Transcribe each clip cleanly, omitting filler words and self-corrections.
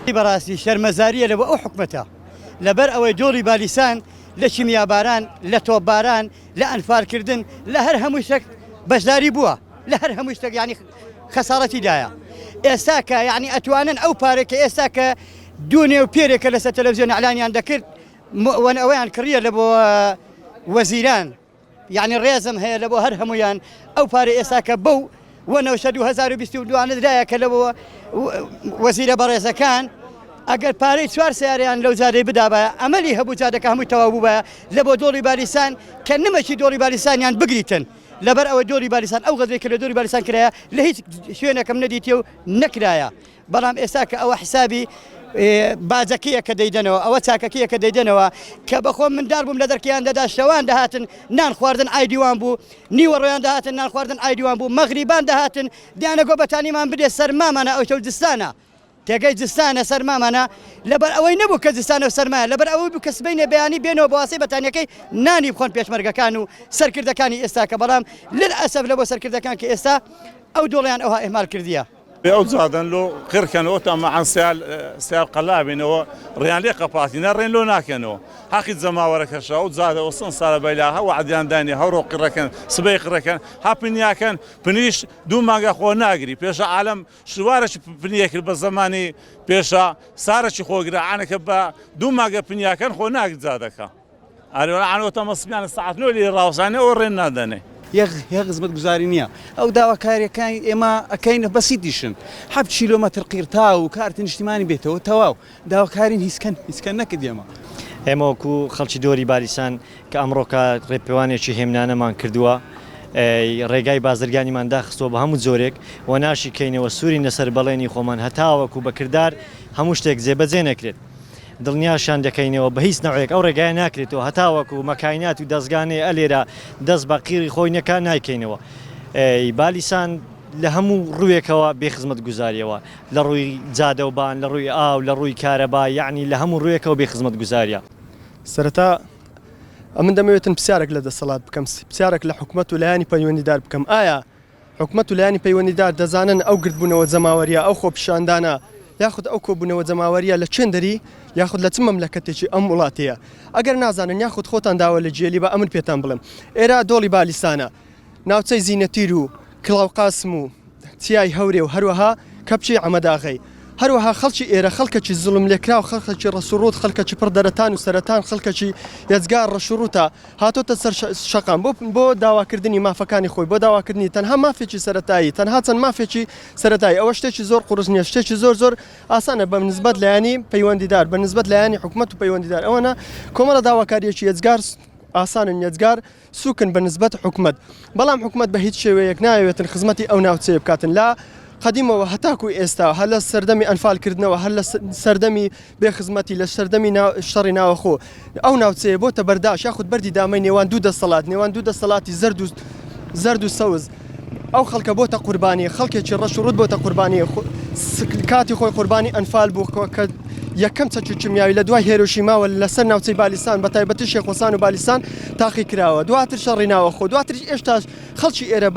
بەڕاستی شەرمەزاریە لە بۆ ئەو حکومەتە لەبەر ئەوەی دۆڵی بالیسان لە کیمیاباران لە تۆپباران لە ئەنفالکردن لە هەر هەموو شتێک بەشداری بووە لە هەر هەموو شتێک یعنی خەساڕەتی دایە ئێستا کە یعنی ئەتوانن ئەو پارەی کە ئێستا کە دوونێ و پێرێکە لەسەر تەلەڤزیۆن ئەعلانیان دەکرد وەن ئەوەیان کڕیە لە بۆ وەزیران یعنی ڕێزم هەیە لە بۆ هەر هەمویان ئەو پارە ئێستا کە بەو وەنەوشە 2022 درایە کە لە بۆ وەزیرە بەڕێزەکان ئەگەر پارەی چوار سیارەیان لەو جادەی بدابایە ئەمەلی هەبوو جادەکە هەمووی تەواو بووبایە لە بۆ دۆڵی بالیسان کە نمەکی دۆڵی بالیسانیان بگریتن لەبەر ئەوەی دۆڵی بالیسان ئەو غەدرەی کە لە دۆڵی بالیسان کرایە لە هیچ شوێنێکم نەدیتیە و نەکرایە بەڵام ئێستا کە ئەوە حسابی باجەکەیە کە دەیدەنەوە ئەوە چاکەکەیە کە دەیدەنەوە کە بەخۆم مندار بووم لە دەرکیان دەدا شەوان دەهاتن نان خواردن ئایدیوان بوو نیوەڕۆیان دەهاتن نان خواردن ئایدیوان بوو مەغریبان دەهاتن دیانەگۆ بەتانیمان بدێ سەرمامانە ئەو شەو جستانە تێگەی زستانە سەرمامانە لەبەر ئەوەی نەبوو کە زستانە و سەرمایە لەبەر ئەوەی بوو کە سبەینێ بەیانی بێنەوە بە واسەی بەتانیەکەی نانی بخۆن پێشمەرگەکان و سەرکردەکانی ئێستا کە بەڵام للئەسەف لە بۆ سەرکردەکان کە ئێستا ئەو دۆڵیان ئەوها ئیهمال کردیە. ئەو جادەن لۆ قڕکەنەوە تا مەعەن سیال سیال قەلابینەوە ڕیان لێ قەپاتینە ڕێن لۆ ناکەنەوە حەقی جەماوەرەکەشە ئەو جادە وەسەن سالە بەیلا هە وەعدیان دانی هەڕۆ قڕەکەن سبەی قڕەکەن ها پنیاکەن پنیش دوو مانگە خۆ ناگری پێشە عالەم شوارەکی پنیە کرد بە زەمانی پێشە سارەکی خۆگرە عانەکە بە دوو ماگە پنیاکەن خۆ ناگر جادەکە ئەرێ عانەوە تەمە سمیانە سەعات نۆ لێ ڕاوسانێ ئەو ڕێن نادەنێ. یەک خزمەت گوزاری نییە ئەو داواکاریەکانی ئێمە ئەکەین بەسیتیشن حەفت کیلۆمەتر قیرتاو و کارتی نیشتیمانی بێتەوە تەواو داواکارین هیچکەن هیچکەن نەکرد ئێمە. ئێمە وەکو خەڵکی دۆری بالیسان کە ئەمڕۆکە ڕێپێوانێکی هێمنانەمان کردووە، ڕێگای بازرگانیمان داخستووە بە هەموو جۆرێک و ناشی کەینەوە، سوورین لەسەر بەڵێنی خۆمان هەتاوەکو بە کردار هەموو شتێک جێبەجێ نەکرێت. دڵنیاشیان دەکەینەوە بە هیچ نەوعێک ئەو ڕێگایە ناکرێتەوە هەتاوەکو مەکاینات و دەزگا نێ ئەلێرە دەست بە قیڕی خۆی نەکا نایکەینەوە. بالیسان لە هەموو ڕووێکەوە بێ خزمەتگوزاریەوە. لە ڕووی جادەوبان، لە ڕووی ئاو، لە ڕووی کارەبا، یەعنی لە هەموو ڕوویەکەوە بێ خزمەتگوزاریە. سەرەتا ئەمن دەمەوێتن پرسیارێک لە دەسەڵات بکەم، پرسیارێک لە حکومەت و لایەنی پەیوەندیدار بکەم، ئایا حکومەت و لایەنی پەیوەندیدار دەزانن ئەو گردبوونەوە جەماوەریە، ئەو خۆپیشاندانە یاخود ئەو کۆبوونەوە جەماوەریە لە کوێندەری یاخود لە چ مەملەکەتێکی ئەم وڵاتەیە؟ ئەگەر نازانن یاخود خۆتان داوە لە گێلی با ئەمن پێتان بڵێم ئێرە دۆڵی بالیسانە، ناوچەی زینەتیر و کڵاوقاسم و چیای هەورێ و هەروەها کەپچەی عەمەداغەی. هەروەها خەڵکی ئێرە خەڵکەکی زوڵملێکراو، خەڵکەکی ڕەشوڕووت، خەڵکەکی پڕ دەرەتان و سەرەتان، خەڵکەکی یەجگار ڕەشوڕووتە، هاتۆتە سەر شەقام بۆ بۆ داواکردنی مافەکانی خۆی، بۆ داواکردنی تەنها مافێکی سەرەتایی، تەنها چەند مافێکی سەرەتایی. ئەوە شتێکی زۆر قوڕس نییە، شتێکی زۆر زۆر ئاسانە بە نسبەت لایەنی پەیوەندیدار، بە نسبەت لایەنی حکومەت و پەیوەندیدار. ئەوەنە کۆمەڵە داواکارییەکی یەجگار ئاسانن، یەجگار سوکن بە نسبەت حکومەت، بەڵام حکومەت بە هیچ شێوەیەک نایەوێتن خزمەتی ئەو ناوچەیە بکاتن لە قەدیمەوە هەتاکو ئێستا هەر لە سەردەمی ئەنفال کردنەوە هەر لە سەردەمی بێ خزمەتی لە سەردەمی شەڕی ناوەخۆ ئەو ناوچەیە بۆتە بەرداش یاخود بەردی دامەی نێوان دوو دەسەڵات نێوان دوو دەسەڵاتی زەرد و زەرد و سەوز ئەو خەڵکە بۆتە قوربانی خەڵکێکی ڕەش و ڕوت بۆتە قوربانی کاتی خۆی قوربانی ئەنفال بوو کە یەکەم چەکی کیمیاوی لە دوای هێرۆشیماوە لەسەر ناوچەی بالیسان بە تایبەتی شێخۆسان و بالیسان تاقی کراوە دواتر شەڕی ناوەخۆ دواتریش ئێشتاش خەڵکی ئێرە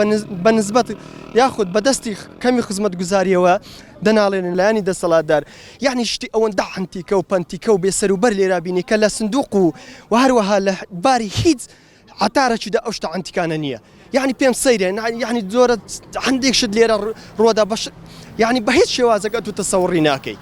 بە نسبەت یاخود بە دەستی کەمی خزمەتگوزاریەوە دەناڵێنن لایەنی دەسەڵاتدار یعنی شتی ئەوەندە عەنتیکە و پەنتیکە و بێسەروبەر لێرا بینی کە لە سندوق و و هەروەها لە باری هیچ عەتارەکیدا ئەو شتە عەنتیکانە نییە یعنی پێم سەیرە یعنی زۆرە هەندێک شت لێرە ڕۆدا بەش یعنی بە هیچ شێوازێک ئەتوو تەسەوڕی ناکەی.